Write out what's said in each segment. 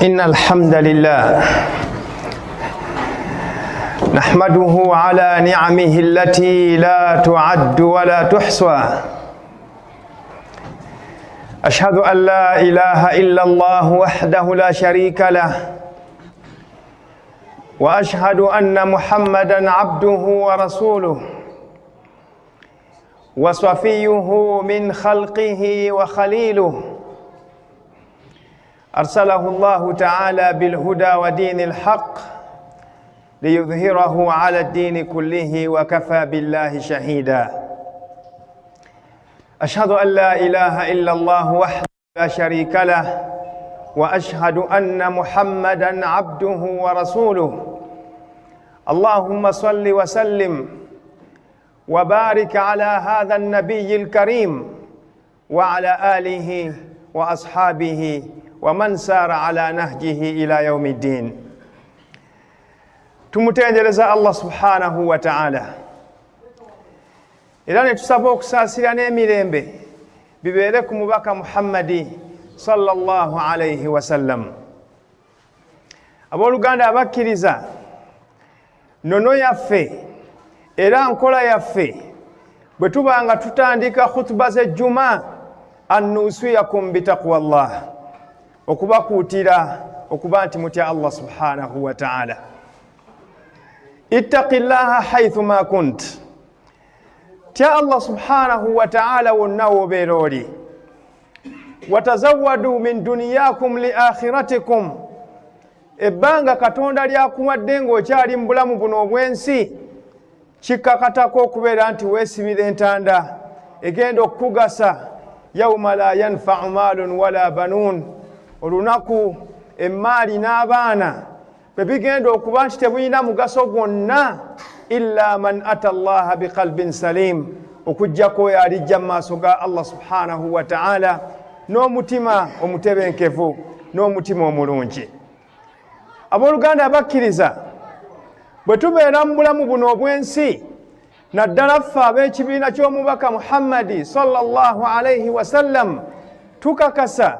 إن الحمد لله نحمده على نعمه التي لا تعد ولا تحصى. أشهد أن لا إله إلا الله وحده لا شريك له، وأشهد أن محمدا عبده ورسوله وصفيه من خلقه وخليله، أرسله الله تعالى بالهدى ودين الحق ليظهره على الدين كله وكفى بالله شهيدا. أشهد أن لا إله إلا الله وحده لا شريك له، وأشهد أن محمدا عبده ورسوله. اللهم صل وسلم وبارك على هذا النبي الكريم وعلى آله وأصحابه ومن سار على نهجه إلى يوم الدين. Tumutendereza Allah subhanahu wa ta'ala, era ne tusaba okusaasira n'emirembe bibeere ku mubaka Muhammadi sallallahu alaihi wasallam. Abooluganda abakkiriza, nono yaffe era nkola yaffe bwe tuba nga tutandika khutuba z'ejjuma, annusiyakum bitaqwa llah, okubakuutira okuba nti mutya Allah subhanahu wa ta'ala. Ittaqi llaha haithu ma kunt, tya Allah subhanahu wa ta'ala wonna woobeera oli. Watazawadu min duniyakum li akhiratikum, ebbanga Katonda lyakuwadde ng'okyali mu bulamu buno obw'ensi, kikakatako okubeera nti weesibira entanda egenda okukugasa yauma la yanfau maalun wala banuun, olunaku emmaali n'abaana bwe bigenda okuba nti tebulina mugaso gwonna, illa man ata llaha biqalbin salim, okugjako oyo alijja mu maaso ga Allah subhanahu wa ta'ala n'omutima omutebenkevu n'omutima omulungi. Abooluganda abakkiriza, bwe tubeera mu bulamu buno obw'ensi, naddala ffe ab'ekibiina ky'omubaka Muhammadi sallallahu alaihi wasallam, tukakasa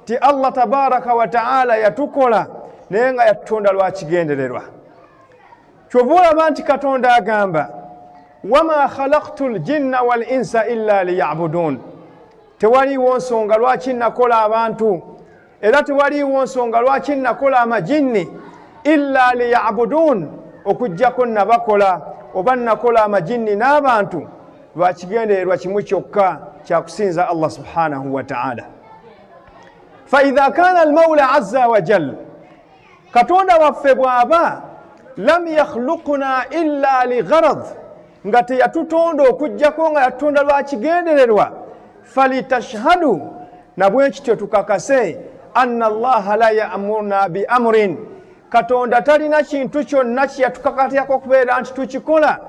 ti Allah tabaraka wa taala yatukola naye nga yatutonda lwa kigendererwa. Kyova olaba nti Katonda agamba, wama khalaktu ljinna wal insa illa liyabudun, tewaliiwo nsonga lwaki nakola abantu era tewaliiwo nsonga lwaki nakola amajinni illa liyabudun, okugjako nabakola oba nakola amajinni n'abantu lwakigendererwa kimu kyokka, kyakusinza Allah subhanahu wa taala. Faidha kana almaula azza wa jal, Katonda waffe bw'aba lam yakhluquna illa ligharad, nga teyatutonda okugjako nga yatutonda lwakigendererwa, falitashhadu, nabwekityo tukakase anna allaha la yamuruna bi amrin, Katonda talina kintu kyonna kyeyatukakatyako okubeera nti tukikola,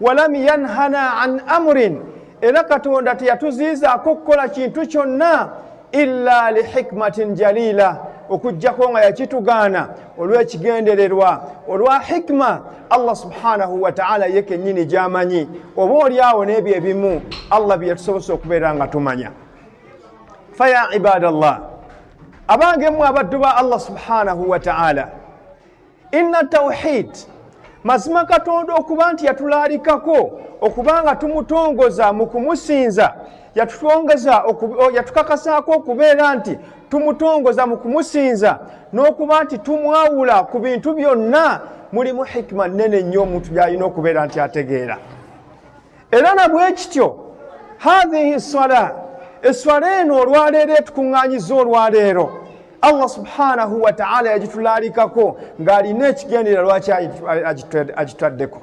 walam yanhana an amrin, era Katonda teyatuziizaako okukola kintu kyonna, illa lihikmatin jalila, okugjako nga yakitugaana olw'ekigendererwa, olwa hikma Allah subhanahu wa taala ye kennyini gy'amanyi, oba oli awo n'ebyo ebimu Allah bye yatusobose okubeera nga tumanya. Faya ibadallah, abange mmwe abaddu ba Allah subhanahu wa taala, inna tawhid, mazima Katonda okuba nti yatulaalikako okuba nga tumutongoza mu kumusinza, yatutongeza, yatukakasaako okubeera nti tumutongoza mu kumusinza n'okuba nti tumwawula ku bintu byonna, mulimu hikima nnene nnyo omuntu byalina okubeera nti ategeera. Era nabwe kityo hathihi sala, eswala eno olwaleero etukuŋŋaanyiza olwaleero, Allah subhanahu wa taala yagitulaalikako ng'alina ekigenderera lwaki agitwaddeko.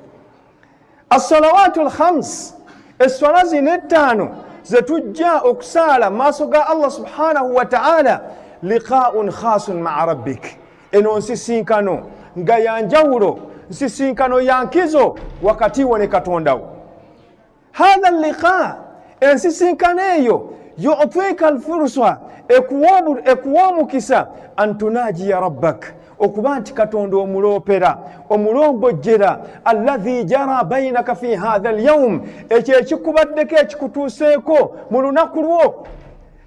Assalawatu lkhams, eswala zino ettaano ze tujja okusaala mu maaso ga Allah subhanahu wa taala, liqaun khasun maa rabbik, eno nsisinkano nga yanjawulo, nsisinkano ya nkizo wakati wo ne Katonda wo. Hatha liqa, ensisinkano eyo, yutika alfursa, ekuwa omukisa an tunajiya rabbak, okuba nti Katonda omuloopera, omulombojjera, alladhi jara bainaka fi hatha alyaum, ekyo ekikubaddeko, ekikutuuseeko mu lunaku lwo.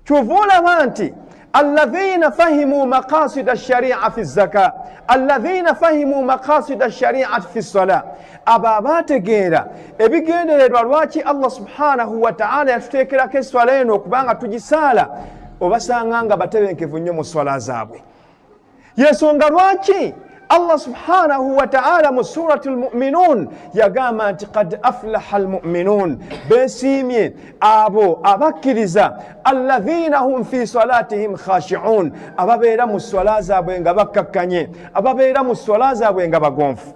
Kyova olaba nti Alladhina fahimu maqasida sharia fi zaka, alladhina fahimu maqasida shariati fi sala, abo abaategeera ebigendererwa lwaki Allah subhanahu wataala yatuteekerako eswala eno okubanga tugisaala, obasanga nga batebenkevu nnyo mu swala zaabwe. Yensonga lwaki Allah subhanahu wataala mu surati lmuminun yagamba nti kad aflaha almuminun, besiimye abo abakkiriza, alladhina hum fi salatihim khashiun, ababeera mu swala zaabwe nga bakkakkanye, ababeera mu swala zaabwe nga bagonvu.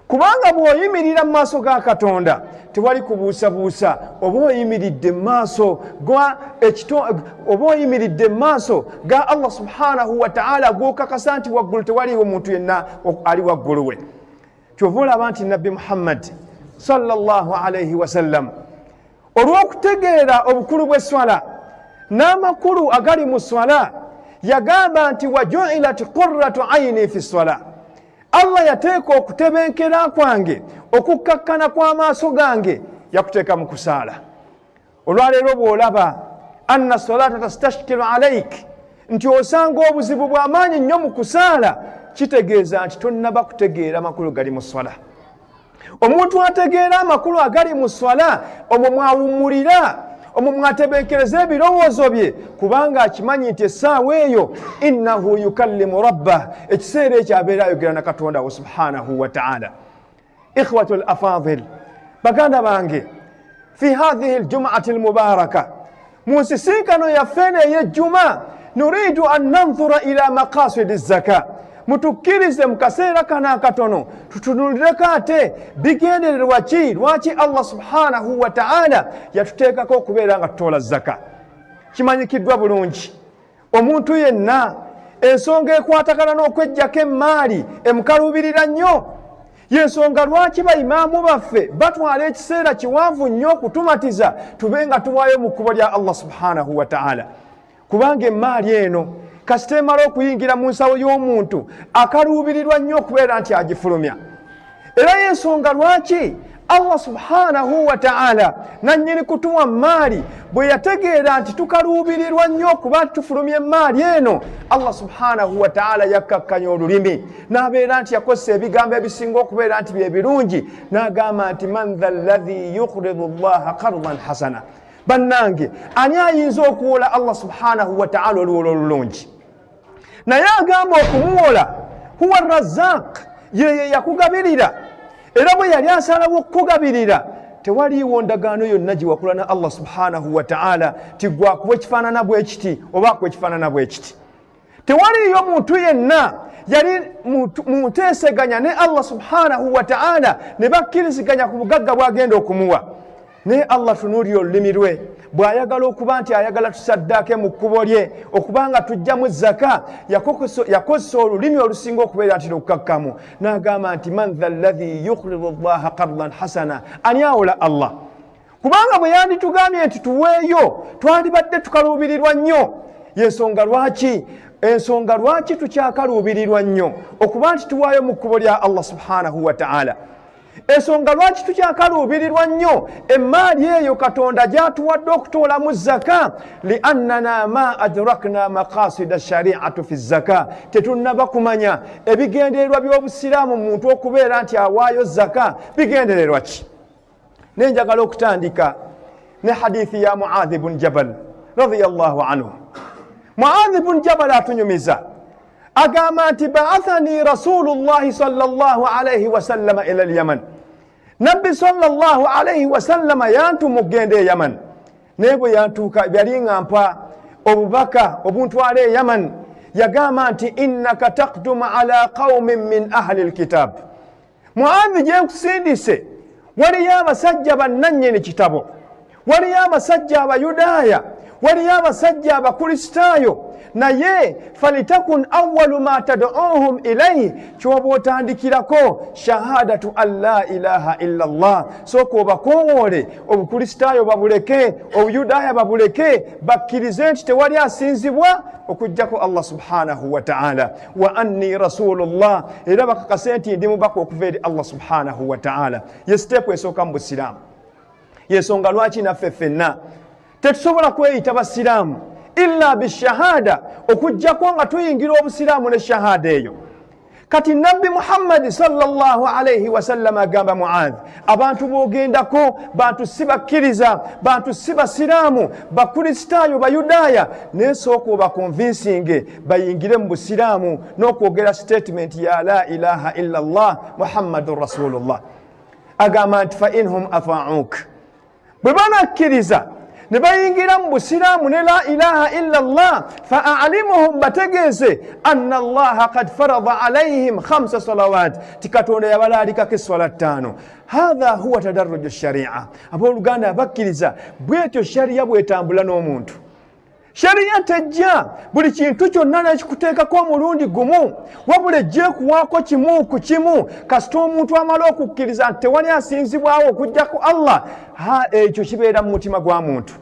Kubanga bw'oyimirira mu maaso ga Katonda tewali kubuusabuusa, oba oyimiridde mu maaso oba oyimiridde mu maaso ga Allah subhanahu wataala, gwokakasa nti waggulu tewaliiwo muntu yenna ali waggulu we. Kyova olaba nti Nabbi Muhammad sallallahu alaihi wasallam, olw'okutegeera obukulu bw'esswala n'amakulu agali mu swala, yagamba nti wajuilat qurratu aini fi swala, Allah yateeka okutebenkera kwange, okukkakkana kw'amaaso gange yakuteeka mu kusaala. Olwaleero bw'olaba anna salata tastashkilu alaik, nti osanga obuzibu bw'amaanyi nnyo mu kusaala, kitegeeza nti tonnaba kutegeera makulu gali mu swala. Omuntu ategeera amakulu agali mu swala, omwo mwawummulira, omwo mwatebenkereza ebirowoozo bye, kubanga akimanyi nti essaawa eyo innahu yukallimu rabbah, ekiseera ekyo abeera ayogera na Katonda we subhanahu wataala. Ikhwatu lafadil, baganda bange, fi hathihi ljumati lmubaraka, mu nsisinkano yaffe eno ey'ejjuma, nuridu an nanzura ila maqasidi zaka. Mutukkirize mu kaseera kano akatono tutunulireko ate bigendererwa ki lwaki Allah subhanahu wataala yatuteekako okubeera nga tutoola zaka. Kimanyikiddwa bulungi omuntu yenna ensonga ekwatagana n'okwejjako emmaali emukaluubirira nnyo. Yensonga lwaki baimaamu baffe batwala ekiseera kiwanvu nnyo okutumatiza tube nga tuwaayo mu kkubo lya Allah subhanahu wataala, kubanga emmaali eno kasita emala okuyingira mu nsawo y'omuntu akaluubirirwa nnyo okubeera nti agifulumya. Era yensonga lwaki Allah subhanahu wataala nannyini kutuwa maali bwe yategeera nti tukaluubirirwa nnyo okuba nti tufulumya emaali eno, Allah subhanahu wataala yakkakkanya olulimi n'abeera nti yakozesa ebigambo ebisinga okubeera nti byebirungi, n'agamba nti man tha llahi yukridu llaha kardan hasana. Bannange, ani ayinza okuwola Allah subhanahu wataala oluwola olulungi? Naye agamba okumuwola huwa razaq, yeye yakugabirira, era bwe yali asalawo okukugabirira tewaliiwo ndagaano yonna gye wakula na Allah subhanahu wataala ti gwakuwa ekifaanana bwe kiti oba akuwa ekifaanana bwe kiti. Tewaliiyo muntu yenna yali mu nteeseganya ne Allah subhanahu wataala ne bakkiriziganya ku bugagga bw'agenda okumuwa. Naye Allah tunuulira olulimi lwe bw'ayagala okuba nti ayagala tusaddaake mu kkubo lye okuba nga tujjamu zaka, yakozesa olulimi olusinga okubeera nti lukkakkamu, n'agamba nti man tha llahi yukridu llaha kardan hasana, ani awola Allah? Kubanga bwe yanditugambye nti tuweeyo twandibadde tukaluubirirwa nnyo. Yensonga lwaki ensonga lwaki tukyakaluubirirwa nnyo okuba nti tuwaayo mu kkubo lya Allah subhanahu wataala, ensonga lwaki tukyakaluubirirwa nnyo emmaali eyo Katonda gyatuwadde okutoolamu zaka, liannana ma adrakna maqasida shariatu fi zaka, tetunnaba kumanya ebigendererwa by'obusiraamu muntu okubeera nti awaayo zaka bigendererwa ki. Naye njagala okutandika ne hadithi ya Muadhi bun Jabal radiyallahu anhu. Muadhi bun Jabal atunyumiza agamba nti baathani rasulullahi sallallahu alaihi wasallama ila lyaman, Nabbi sallallahu alaihi wasallama yantuma okugenda e Yaman. Naye bwe yantuuka yali nga mpa obubaka obuntwala e Yaman, yagamba nti innaka takdumu ala qaumin min ahli lkitab, Muadhi gye nkusindise waliyo abasajja bannannyini kitabo, waliyo abasajja Abayudaaya, waliyo abasajja Abakristaayo, naye falitakun awalu ma tad'uhum ilaihi, kyoba otandikirako shahadatu an la ilaha illa llah. Sooka obakowoole Obukristaayo babuleke, Obuyudaaya babuleke, bakkirize nti tewali asinzibwa okugjako Allah subhanahu wataala, wa anni rasulullah, era bakakase nti ndi mubaka okuva eri Allah subhanahu wataala. Ye siteepu esooka mu busiraamu. Yensonga lwaki naffe ffenna tetusobola kweyita basiraamu Illa bishahada, okuggyako nga tuyingira obusiraamu ne shahada eyo. Kati Nabbi Muhammadi sallallahu alaihi wasallam agamba Muadh, abantu boogendako bantu si bakkiriza, bantu si basiraamu, bakristaayo, bayudaaya, naye sooka obakonvinsinge bayingire mu busiraamu n'okwogera statement ya la ilaha illa llah Muhammadun rasulullah. Agamba nti fa inhum ata'uk, bwe banakkiriza ne bayingira mu busiraamu ne la ilaha illa llah, fa alimuhum, bategeeze anna allaha kad farada alaihim khamsa salawat, ti Katonda yabalaalikako esswala 5. Hatha huwa tadarruju sharia. Abooluganda abakkiriza, bwetyo shariya bwetambula n'omuntu. Shariya tejja buli kintu kyonna nekikuteekako omulundi gumu, wabula ejja ekuwaako kimu ku kimu. Kasita omuntu amala okukkiriza nti tewali asinzibwawo okuggyako Allah, ha ekyo kibeera mu mutima gwa muntu.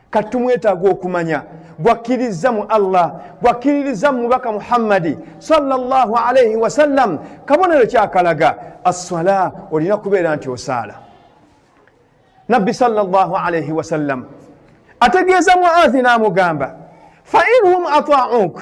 Kati tumwetaaga okumanya gwakkiriza mu Allah, gwakkiririza mu mubaka Muhammadi sallallahu alaihi wasallam. Kabonero kyakalaga asswala, olina kubeera nti osaala. Nabbi sallallahu alaihi wasallam ategeeza Muazi n'amugamba fa inhum ata'uk,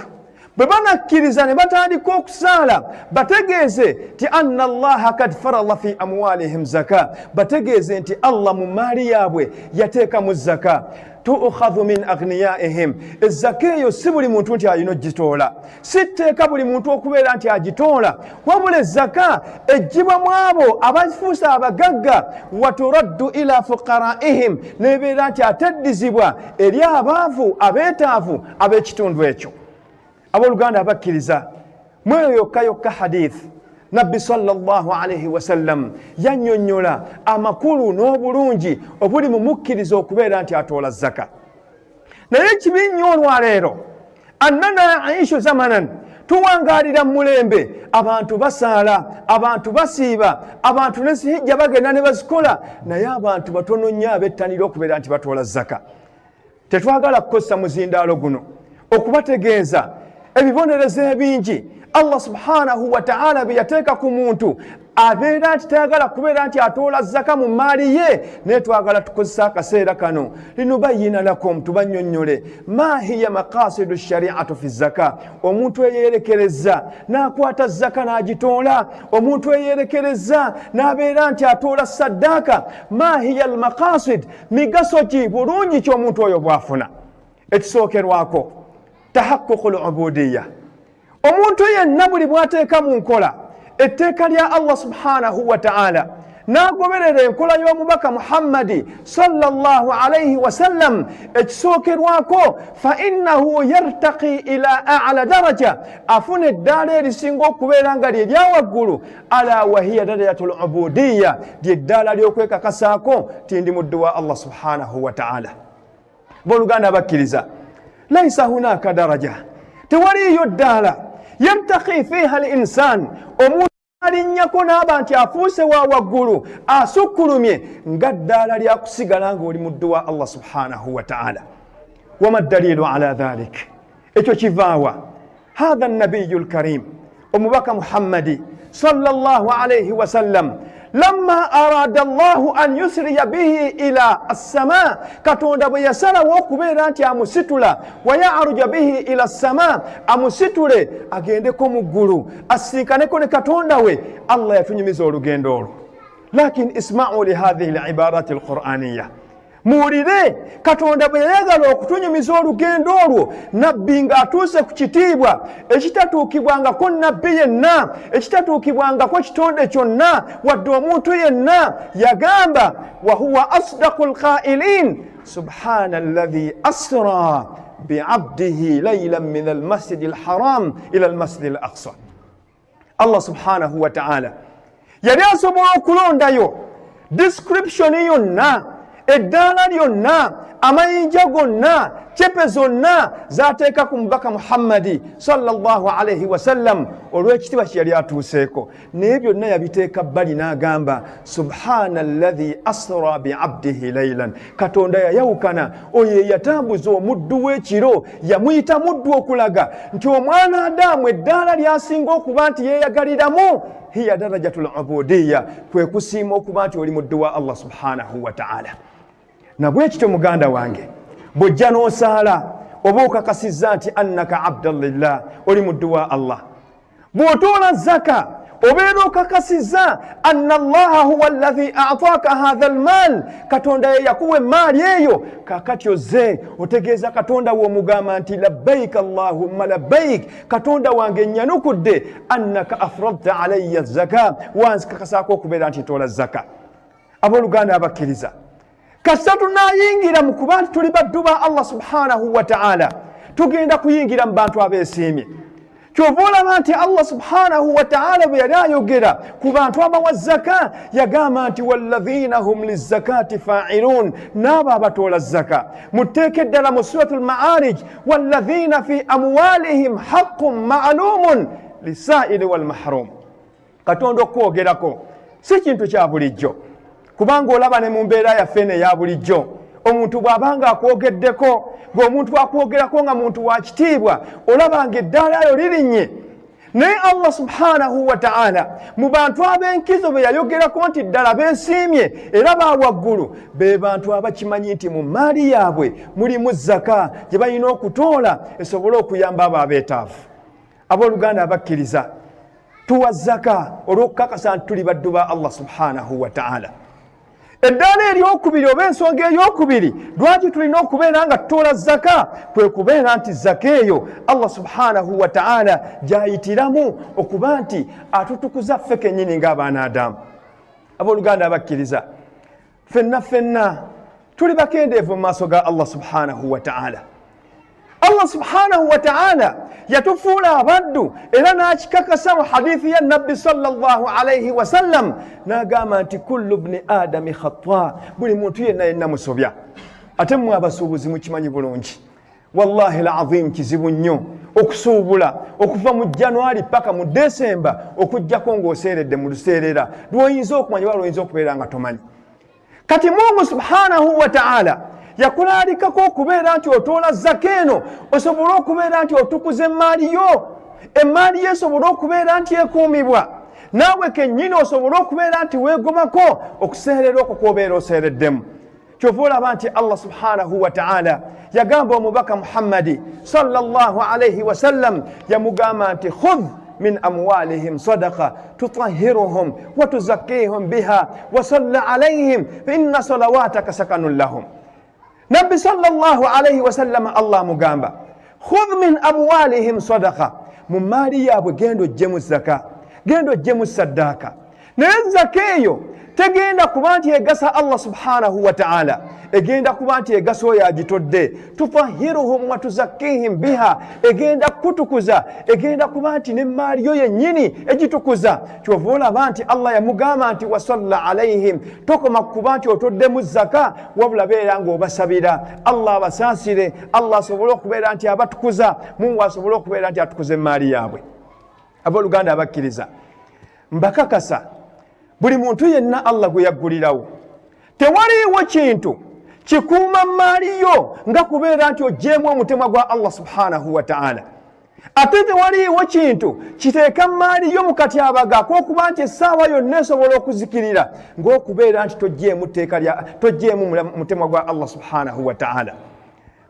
bwe banakkiriza ne batandika okusaala, bategeeze nti anna allaha kad farada fi amwalihim zaka, bategeeze nti Allah mu maali yaabwe yateekamu zaka, tuukhadhu min aghniyaihim. Ezaka eyo si buli muntu nti alina ogitoola, si tteeka buli muntu okubeera nti agitoola, wabula ezaka ejjibwa mu abo abafuuse abagagga, waturaddu ila fuqaraihim, nebeera nti ateddizibwa eri abaavu abeetaavu ab'ekitundu ekyo. Abooluganda abakkiriza, mweyo yokka yokka hadith Nabbi sallallahu alaihi wasallam yannyonnyola amakulu n'obulungi obuli mu mukkiriza okubeera nti atoola zaka. Naye ekibi nnyo olwaleero, annana aishu zamanan, tuwangaalira mu mulembe abantu basaala, abantu basiiba, abantu ne zihijja bagenda ne bazikola, naye abantu batono nnyo abettanira okubeera nti batoola zaka. Tetwagala kukozesa muzindaalo guno okubategeeza ebibonerezo ebingi Allah subhanahu wataala bye yateeka ku muntu abeera nti tayagala kubeera nti atoola zaka mu maali ye. Naye twagala tukozesa akaseera kano linubayina lakum, tubannyonnyole ma hiya maqasidu shariatu fi zaka. Omuntu eyeerekereza n'akwata zaka n'agitoola, omuntu eyeerekereza n'abeera nti atoola saddaaka, ma hiya almaqasid, migaso ki, bulungi ki omuntu oyo bw'afuna? Ekisookerwako, tahaqququ lubudiya. Omuntu yenna buli bw'ateeka mu nkola etteeka lya Allah subhanahu wa ta'ala n'agoberera enkola y'omubaka Muhammadi sallallahu alaihi wasallam, ekisookerwako fa innahu yartaqi ila ala daraja, afuna eddaala erisinga okubeera nga lye lya waggulu, ala wahiya darajatu lubudiya, lyeddaala ly'okwekakasaako ti ndi muddu wa Allah subhanahu wa ta'ala. Booluganda abakkiriza, laisa hunaka daraja, tewaliiyo ddaala yartaqi fiha al insan, omuntu alinnyako n'aba nti afuuse wa waggulu asukkulumye nga ddaala lya kusigala ng'oli muddu wa Allah subhanahu wa ta'ala. Wama daliilu ala dhalik, ekyo kivaawa? Hatha nabiyu lkarim, omubaka Muhammadi sallallahu alaihi wasallam, lamma arada llahu an yusriya bihi ila assama, Katonda bwe yasalawo okubeera nti amusitula, wayaruja bihi ila ssama, amusitule agendeko mu ggulu asinkaneko ne Katonda we, Allah yatunyumiza olugendo olwo. Lakin ismau lihadhihi libarati alquraniya, muwulire Katonda bwe yayagala okutunyumiza olugendo olwo, nabbi ng'atuuse ku kitiibwa ekitatuukibwangako nabbi yenna, ekitatuukibwangako kitonde kyonna wadde omuntu yenna, yagamba wahuwa asdaqu lqailin, subhana alladhi asra biabdihi laylan min almasjidi alharam ila almasjidi al aqsa. Allah subhanahu wa ta'ala yali asobola okulondayo description yonna, eddaala lyonna, amayinja gonna, cepe zonna zateeka ku mubaka Muhammadi sallallahu alaihi wasallam olw'ekitiibwa kye yali atuuseeko, naye byonna yabiteeka bbali n'agamba subhana alladhi asra biabdihi laylan. Katonda yayawukana oyo eyatambuza omuddu w'ekiro, yamuyita muddu okulaga nti omwana Adamu eddaala lyasinga okuba nti yeeyagaliramu hiya darajatu lubudiya, kwe kusiima okuba nti oli muddu wa Allah subhanahu wa ta'ala. Nabwekityo muganda wange, bw'ojja n'osaala oba okakasizza nti annaka abdan lillah, oli muddu wa Allah. Bw'otoola zaka obeera okakasizza anna allaha huwa allahi ataaka hatha almaal, Katonda ye yakuwa emaali eyo. Kakati ozze otegeeza Katonda we, omugamba nti labbaik allahumma labbaik, Katonda wange nyanukudde, annaka afradta alaya zaka, wanzikakasaako okubeera nti ntoola zaka. Abooluganda abakkiriza, kasita tunayingira mu kuba nti tuli baddu ba Allah subhanahu wataala, tugenda kuyingira mu bantu abeesiimye. Kyova olaba nti Allah subhanahu wataala bwe yali ayogera ku bantu abawa zaka yagamba nti walladhina hum lizakati failun, n'abo abatoola zaka. Mu tteeka eddala mu surat lmaarij, walladhina fi amwalihim haqqun maalumun lisaili walmahrum. Katonda okwogerako si kintu kya bulijjo, kubanga olaba ne mu mbeera yaffe eno eya bulijjo, omuntu bw'aba nga akwogeddeko, ng'omuntu akwogerako nga muntu wa kitiibwa, olaba nga eddaala yo lirinnye. Naye Allah subhanahu wataala mu bantu ab'enkizo be yayogerako nti ddala beesiimye era bawaggulu, be bantu abakimanyi nti mu maali yaabwe mulimu zaka gye balina okutoola esobole okuyamba abo abeetaavu. Abooluganda abakkiriza, tuwa zaka olw'okukakasa nti tuli baddu ba Allah subhanahu wataala. Eddaala eryokubiri oba ensonga eyokubiri lwaki tulina okubeera nga tutoola zaka, kwe kubeera nti zaka eyo Allah subhanahu wataala gyayitiramu okuba nti atutukuza ffe kennyini ng'abaana Adamu. Abooluganda abakkiriza, ffenna ffenna tuli bakendeevu mu maaso ga Allah subhanahu wataala. Allah subhanahu wataala yatufuula abaddu era n'akikakasa mu hadithi ya Nabbi sallallahu alaihi wasallam, n'agamba nti kullu bni adami khata, buli muntu yenna yenna musobya. Ate mmwe abasuubuzi mukimanyi bulungi, wallahi lazim, kizibu nnyo okusuubula okuva mu Januari paka mu Desemba okugjako ng'oseeredde mu luseerera lwoyinza okumanya oba lwoyinza okubeera nga tomanyi. Kati Mungu subhanahu wataala yakulaalikako okubeera nti otoola zaka eno osobole okubeera nti otukuza emaali yo, emaali yo esobole okubeera nti ekuumibwa, naawe kennyini osobole okubeera nti weegomako okuseerera okwo kwobeera oseereddemu. Kyova olaba nti Allah subhanahu wataala yagamba omubaka Muhammadi sallallahu alaihi wasallam, yamugamba nti khudh min amwalihim sadaka tutahiruhum watuzakihum biha wasalli alaihim inna salawataka sakanun lahum. Nabbi sallallahu alaihi wasallam, Allah amugamba khudh min amwalihim sadaka, mu maali yaabwe genda ojjemu zaka, genda ojjemu saddaaka. Naye zaka eyo tegenda kuba nti egasa Allah subhanahu wataala, egenda kuba nti egasa oyo agitodde. Tutahiruhum watuzakihim biha, egenda kukutukuza, egenda kuba nti nemaali yo yennyini egitukuza. Kyova olaba nti Allah yamugamba nti wasalla alaihim, tokoma kuba nti otoddemu zaka, wabula beera ng'obasabira Allah abasaasire, Allah asobole okubeera nti abatukuza, Mungu asobole okubeera nti atukuza emaali yaabwe. Abooluganda abakkiriza, mbakakasa buli muntu yenna Allah gwe yaggulirawo, tewaliiwo kintu kikuuma maali yo nga kubeera nti ogyemu omutemwa gwa Allah subhanahu wataala. Ate tewaliiwo kintu kiteeka maali yo mu katyabaga ak'okuba nti essaawa yonna esobola okuzikirira ng'okubeera nti togyemu tteeka togyemu mutemwa gwa Allah subhanahu wataala.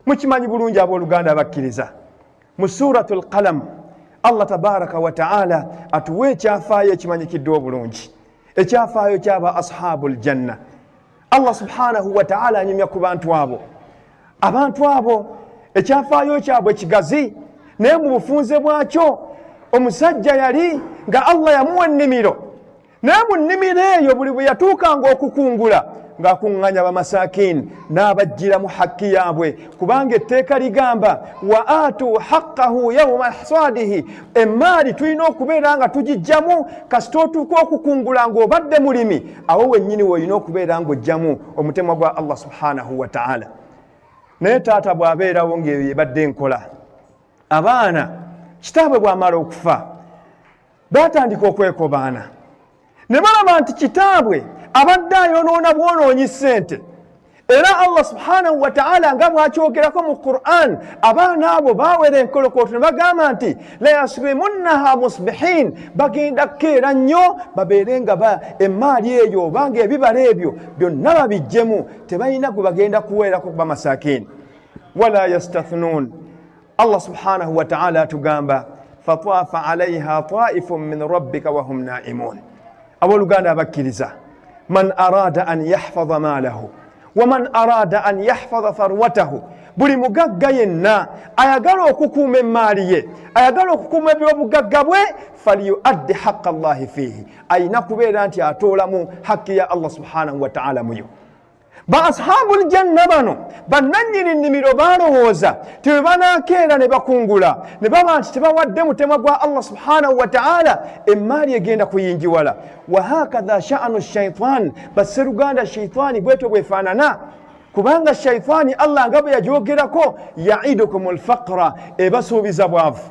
Mukimanyi bulungi abooluganda abakkiriza, mu suratu lqalam Allah tabaraka wataala atuwa ekyafaayo ekimanyikiddwa obulungi, ekyafaayo kyaba ashabu ljanna. Allah subhanahu wataala anyumya ku bantu abo. Abantu abo ekyafaayo kyabwe kigazi, naye mu bufunze bwakyo, omusajja yali nga Allah yamuwa ennimiro, naye mu nnimiro eyo buli bwe yatuukanga okukungula ng'akuŋŋanya bamasakin n'abajjiramu hakki yaabwe, kubanga etteeka ligamba wa atu haqqahu yauma hisadihi. Emaali tulina okubeera nga tugijjamu kasita otuuka okukungula ng'obadde mulimi, awo wennyini weolina okubeera ng'ojjamu omutemwa gwa Allah subhanahu wataala. Naye taata bw'abeerawo ng'eyo yebadde enkola, abaana kitaabwe bw'amala okufa baatandika okwekobaana ne balaba nti kitaabwe abadde ayonoona bwonoonyi ssente. Era Allah subhanahu wataala nga bwakyogerako mu Quran, abaana abo bawera enkolokooto ne bagamba nti layasrimunnaha musbihin, bagenda kukeera nnyo babeere nga emaali eyo obanga ebibala ebyo byonna babijjemu, tebalina gwe bagenda kuweerako kuba masakiini. Wala yastathnuun. Allah subhanahu wataala atugamba fatafa alaiha taifun min rabbika wahum naimun. Abooluganda abakkiriza, man arada an yahfadha maalahu waman arada an yahfadha tharwatahu, buli mugagga yenna ayagala okukuuma emmaali ye, ayagala okukuuma ebyobugagga bwe, falyuaddi haqa llahi fiihi, ayina kubeera nti atoolamu hakki ya Allah subhanahu wataala muyo. Ba ashabu ljanna bano bannannyini nnimiro baalowooza ti bwe banaakeera ne bakungula ne baba nti tebawadde mutemwa gwa Allah subhanahu wataala, emmaali egenda kuyingiwala. Wahakadha sha'nu shaitan, basseruganda, shaitaani bwetyo bwefaanana, kubanga shaitaani Allah nga bwe yagyogerako, yaidukum lfaqra, ebasuubiza bwavu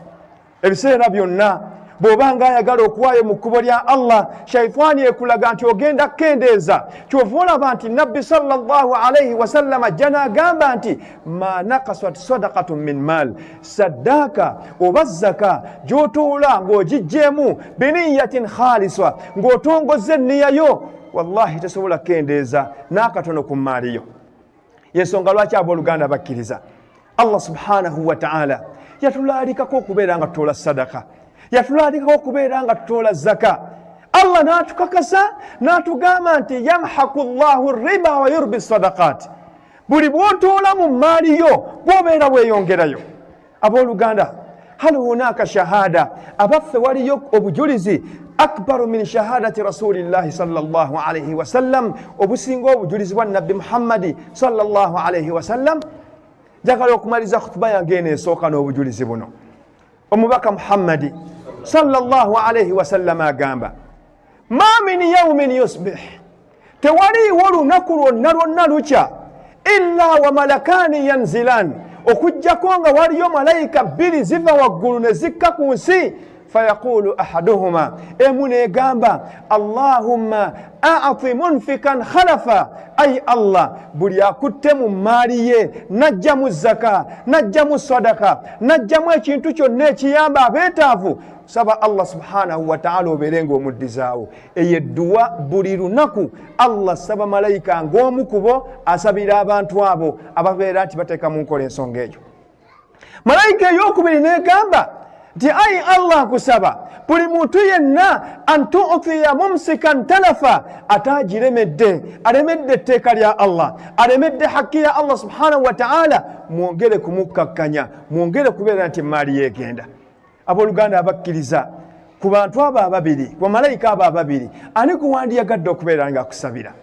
ebiseera byonna. Bw'oba nga ayagala okuwaayo mu kkubo lya Allah, shaitaani ekulaga nti ogenda kukendeeza. Kyova olaba nti Nabbi sallallahu alaihi wasallama ajja n'agamba nti ma nakasat sadakatun min mal, saddaaka oba zaka gy'otoola ng'ogiggyemu biniyatin khalisa, ng'otongozza enniya yo, wallahi tesobola kukendeeza n'akatono ku mmaali yo. Yensonga lwaki, abooluganda bakkiriza, Allah subhanahu wataala yatulaalikako okubeera nga tutoola sadaka, yatulaalikako okubeera nga tutoola zaka. Allah n'atukakasa n'atugamba nti yamhaku llahu riba wa yurbi sadaqat, buli bw'otoola mu maali yo bw'obeera weeyongerayo. Abooluganda, hal hunaka shahada, abaffe waliyo obujulizi akbaru min shahadati rasulillahi sallallahu alaihi wasallam, obusinga obujulizi bwa Nabbi Muhammadi sallallahu alaihi wasallam? Njagala okumaliriza khutuba yange eno esooka n'obujulizi buno. Omubaka Muhammadi sallallahu alaihi wasallam agamba, ma min yaumin yusbih, tewaliiwo lunaku lwonna lwonna lukya, illa wa malakani yanzilan, okugjako nga waliyo malayika bbiri ziva waggulu ne zikka ku nsi. Fayaqulu ahaduhuma, emu negamba, allahumma ati munfikan khalafa, ai Allah, buli akutte mu maali ye najjamu zaka, najjamu sadaka, najjamu ekintu kyonna ekiyamba abeetaavu, saba Allah subhanahu wataala obeere nga omuddizaawo. Eyo edduwa buli lunaku Allah saba malayika ng'omu kubo asabira abantu abo ababeera nti bateeka mu nkola ensonga eyo. Malayika eyokubiri negamba nti, ayi Allah, nkusaba buli muntu yenna an tutiya mumsikan talafa, ate agiremedde, alemedde etteeka lya Allah, alemedde hakki ya Allah subhanahu wataala, mwongere kumukkakkanya, mwongere kubeera nti emaali yegenda. Abooluganda abakkiriza, ku bantu abo ababiri, ku bamalayika abo ababiri, ani kuwandiyagadde okubeera nga akusabira?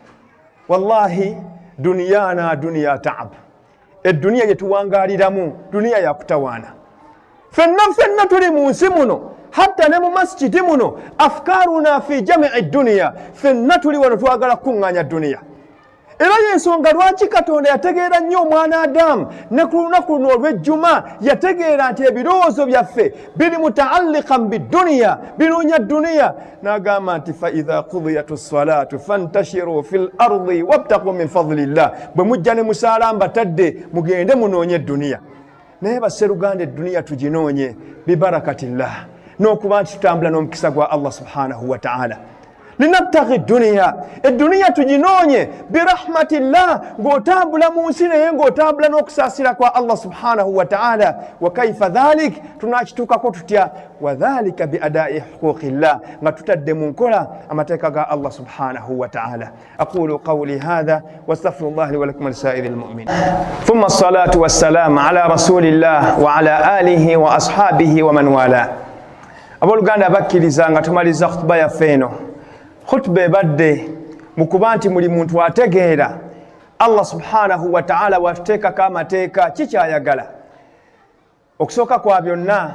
Wallahi, duniyana duniya taabu, eduniya gye tuwangaliramu duniya yakutawaana. Fenna fenna tuli mu nsi muno, hatta ne mu masjidi muno, afkaruna fi jamii duniya, fenna tuli wano twagala kukuŋŋaanya duniya. Era yensonga lwaki Katonda yategeera nnyo omwana Adamu, ne ku lunaku luno olw'ejjuma yategeera nti ebirowoozo byaffe biri mutaallikan biduniya, binoonya duniya, n'agamba nti faidha qudiyat ssalatu fantashiru fi lardi wabtaku min fadlillah, bwe mujja ne musaala mbatadde mugende munoonye eduniya. Naye basseruganda, eduniya tuginoonye bibarakatillah, n'okuba nti tutambula n'omukisa gwa Allah subhanahu wataala. Linabtaghi duniya, eduniya tuginoonye birahmatillah, ng'otambula mu nsi naye ng'otambula n'okusaasira kwa Allah subhanahu wataala. Wa kaifa dhalik, tunakituukako tutya? Wadhalika biadai huquqillah, nga tutadde mu nkola amateeka ga Allah subhanahu wataala. Aqulu qawli hadha wastaghfirullah li walakum walisairi lmuminin. Thumma assalatu wassalam ala rasulillah wa ala alihi wa ashabihi wa man wala. Abooluganda abakkiriza, nga tumaliza khutuba yaffe eno, khutuba ebadde mu kuba nti buli muntu ategeera Allah subhanahu wataala watuteekako amateeka kikyayagala. Okusooka kwa byonna,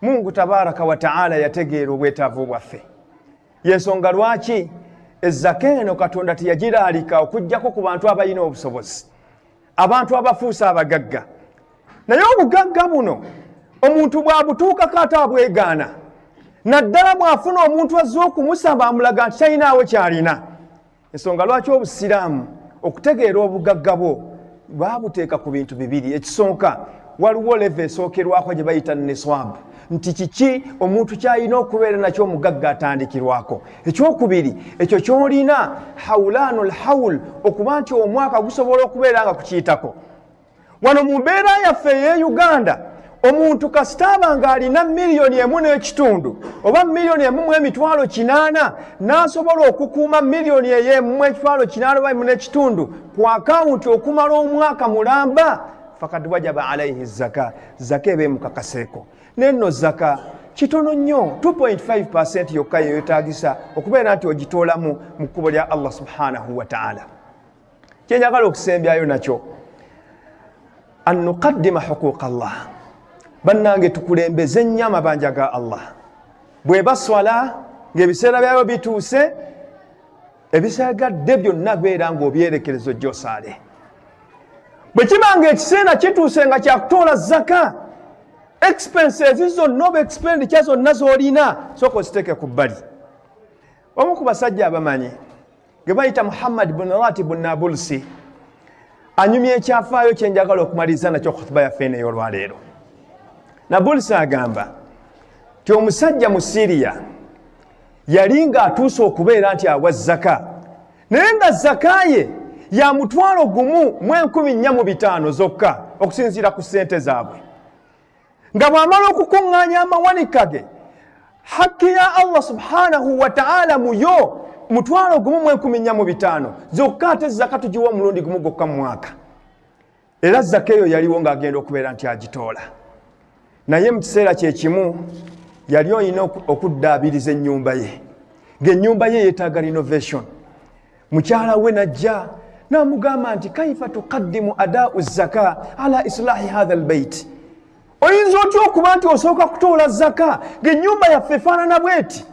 Mungu tabaraka wataala yategeera obwetaavu bwaffe. Yensonga lwaki ezzaka eno Katonda teyagiraalika okugjako ku bantu abalina obusobozi, abantu abafuuse abagagga. Naye obugagga buno omuntu bw'abutuukako ate abwegaana, naddala bw'afuna omuntu azze okumusaba amulaga nti talinaawo kyalina. Ensonga lwaki obusiraamu okutegeera obugagga bwo baabuteeka ku bintu bibiri. Ekisooka, waliwo level esookerwako gye bayita niswab, nti kiki omuntu kyalina okubeera nakyo omugagga atandikirwako. Ekyokubiri, ekyo kyolina haulanu lhaul, okuba nti omwaka gusobola okubeera nga kukiyitako. Wano mu mbeera yaffe eye Uganda, Omuntu kasita aba ng'alina 1.5 miliyoni oba 1,800,000, n'asobola okukuuma miliyoni eyo 1,800,000 oba 1.5 ku akawunti okumala omwaka mulamba, fakad wajaba alaihi zaka, zaka eba emukakaseeko. Nenno zaka kitono nnyo, 2.5 yokka yeyetagisa okubeera nti ogitoolamu mu kkubo lya Allah subhanahu wataala. Kyenjagala okusembyayo nakyo, an nuqaddima huquqa Allah. Bannange, tukulembeze nnyo amabanja ga Allah. Bweba swala ng'ebiseera byayo bituuse, ebisigadde byonna beera ng'obyerekereza ojja osaale. Bwe kiba nga ekiseera kituuse nga kyakutoola zaka, expenses zonna oba expenditure zonna z'olina sooka oziteeke ku bbali. Omu ku basajja abamanyi ge bayita Muhammad bun Ratibu Nabulsi anyumya ekyafaayo kyenjagala okumaliriza nakyo khutuba yaffe eno ey'olwaleero. Nabulsi agamba ti omusajja mu Siriya yali ng'atuuse okubeera nti awa zaka, naye nga zaka ye ya 1405 zokka okusinziira ku ssente zaabwe. Nga bw'amala okukuŋŋaanya amawanika ge, hakki ya Allah subhanahu wataala muyo 14,405 zokka, ate zaka tugiwa omulundi gumu gwokka mu mwaka. Era zaka eyo yaliwo ng'agenda okubeera nti agitoola, naye mu kiseera kyekimu yali olina okuddaabiriza ennyumba ye, ng'ennyumba ye yeetaaga renovation. Mukyala we najja n'amugamba nti, kaifa tuqaddimu adaau zaka ala islahi hatha albeit? Oyinza otya okuba nti osooka kutoola zaka ng'ennyumba yaffe efaanana bweti?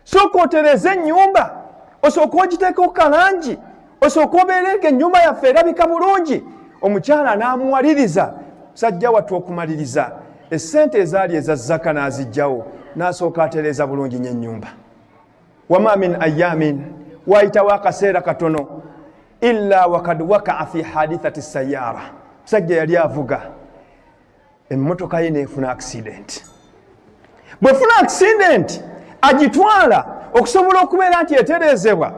Sooka otereeze ennyumba, osooka ogiteekeko kalangi, osooka obeere nga ennyumba yaffe erabika bulungi. Omukyala n'amuwaliriza musajja wattu okumaliriza essente ezaali eza zaka n'azijjawo, n'asooka atereeza bulungi nyo ennyumba. Wama min ayamin, wayitawo akaseera katono, illa wakad wakaa fi hadithati sayara, musajja yali avuga emmotoka ye neefuna accident. Bwefuna accident, agitwala okusobola okubeera nti etereezebwa.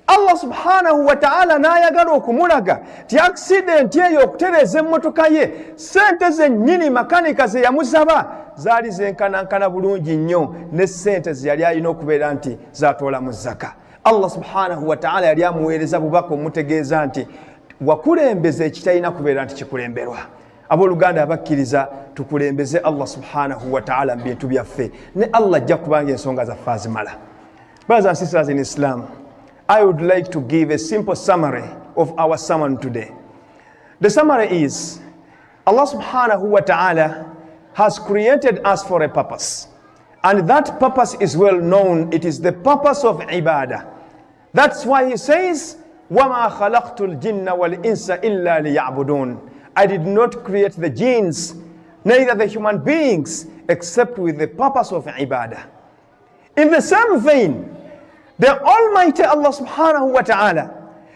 Allah subhanahu wataala n'ayagala okumulaga ti accident eyo okutereeza emmotoka ye, sente zennyini makanika ze yamusaba zaali zenkanankana bulungi nnyo ne sente ze yali alina okubeera nti zatoola mu zaka. Allah subhanahu wataala yali amuweereza bubaka omutegeeza nti wakulembeza ekitalina kubeera nti kikulemberwa. Abooluganda abakkiriza, tukulembeze Allah subhanahu wataala mu bintu byaffe, ne Allah ajja kubanga ensonga zaffe azimala. Brothers and sisters in Islam, I would like to give a simple summary of our sermon today. The summary is, Allah subhanahu wa ta'ala has created us for a purpose, and that purpose is well known. It is the purpose of ibadah. That's why he says, وَمَا خَلَقْتُ الْجِنَّ وَالْإِنسَ إِلَّا لِيَعْبُدُونَ. I did not create the jinns, neither the human beings, except with the purpose of ibadah. In the same vein, the Almighty Allah subhanahu wa ta'ala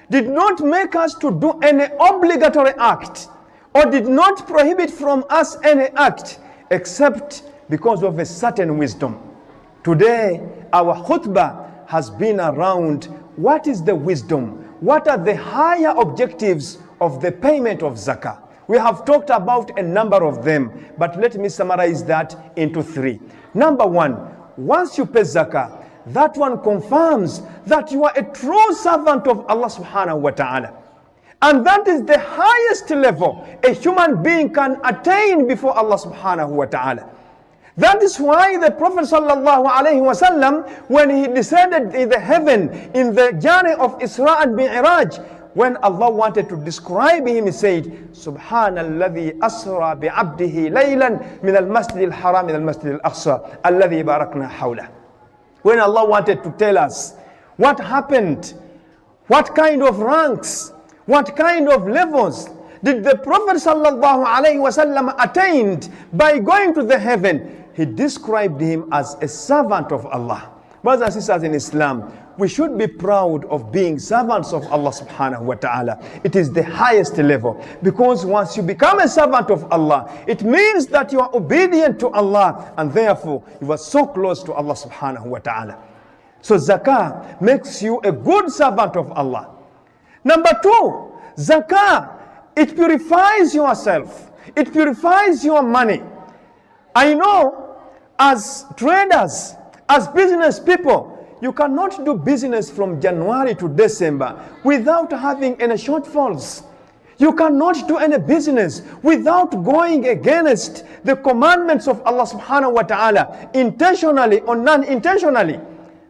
did not make us to do any obligatory act or did not prohibit from us any act except because of a certain wisdom. Today, our khutbah has been around what is the wisdom, what are the higher objectives of the payment of zakah. We have talked about a number of them, but let me summarize that into three. Number one, once you pay zakah, that one confirms that you are a true servant of Allah subhanahu wa ta'ala. And that is the highest level a human being can attain before Allah subhanahu wa ta'ala. That is why the Prophet sallallahu alaihi wasallam, when he descended in the heaven in the journey of Isra and Mi'raj, when Allah wanted to describe him, he said, Subhanalladhi asra bi'abdihi laylan min al-masjid al-haram ila al-masjid al-aqsa alladhi barakna hawla. When Allah wanted to tell us what happened, what kind of ranks, what kind of levels did the Prophet sallallahu alaihi wasallam attained by going to the heaven, he described him as a servant of Allah. Brothers and sisters in Islam, we should be proud of being servants of Allah subhanahu wa ta'ala. It is the highest level, because once you become a servant of Allah, it means that you are obedient to Allah and therefore you are so close to Allah subhanahu wa ta'ala. So zakah makes you a good servant of Allah. Number two, zakah, it purifies yourself. It purifies your money. I know as traders, as business people, you cannot do business from January to December without having any shortfalls. You cannot do any business without going against the commandments of Allah subhanahu wa ta'ala, intentionally or non-intentionally.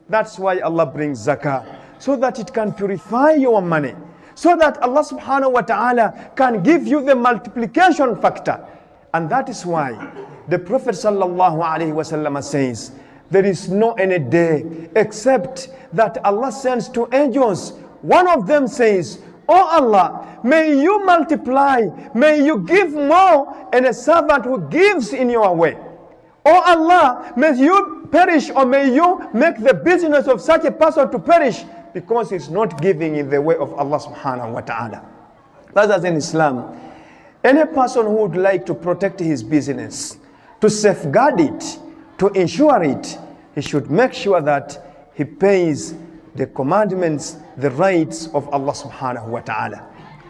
That's why Allah brings zakah, so that it can purify your money, so that Allah subhanahu wa ta'ala can give you the multiplication factor. And that is why the Prophet sallallahu alayhi wa sallam says, there is no any day except that Allah sends two angels. One of them says, Oh Allah, may you multiply, may you give more, and a servant who gives in your way. Oh Allah, may you perish, or may you make the business of such a person to perish, because he's not giving in the way of Allah subhanahu wa ta'ala. Brothers in Islam, any person who would like to protect his business, to safeguard it, to ensure it, he should make sure that he pays the commandments, the rights of Allah subhanahu wa ta'ala.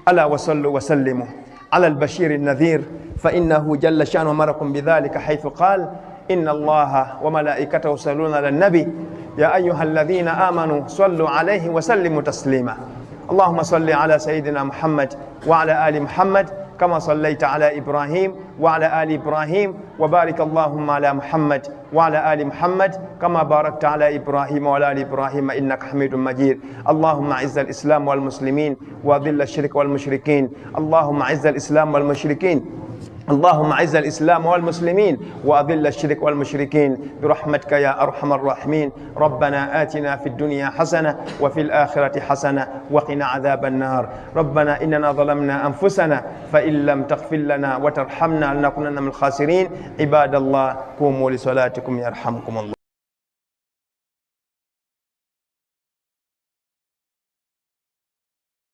ألا وصلوا وسلموا على البشير النذير فإنه جل شأنه أمركم بذلك حيث قال إن الله وملائكته يصلون على النبي يا أيها الذين آمنوا صلوا عليه وسلموا تسليما اللهم صل على سيدنا محمد وعلى آل محمد كما صليت على إبراهيم وعلى آل إبراهيم وبارك اللهم على محمد وعلى آل محمد كما باركت على إبراهيم وعلى آل إبراهيم إنك حميد مجيد. اللهم أعز الإسلام والمسلمين وأذل الشرك والمشركين. اللهم أعز الإسلام والمشركين. اللهم اعز الاسلام والمسلمين واذل الشرك والمشركين برحمتك يا ارحم الراحمين. ربنا اتنا في الدنيا حسنه وفي الاخره حسنه وقنا عذاب النار. ربنا اننا ظلمنا انفسنا فان لم تغفر لنا وترحمنا لنكونن من الخاسرين. عباد الله، قوموا لصلاتكم يرحمكم الله.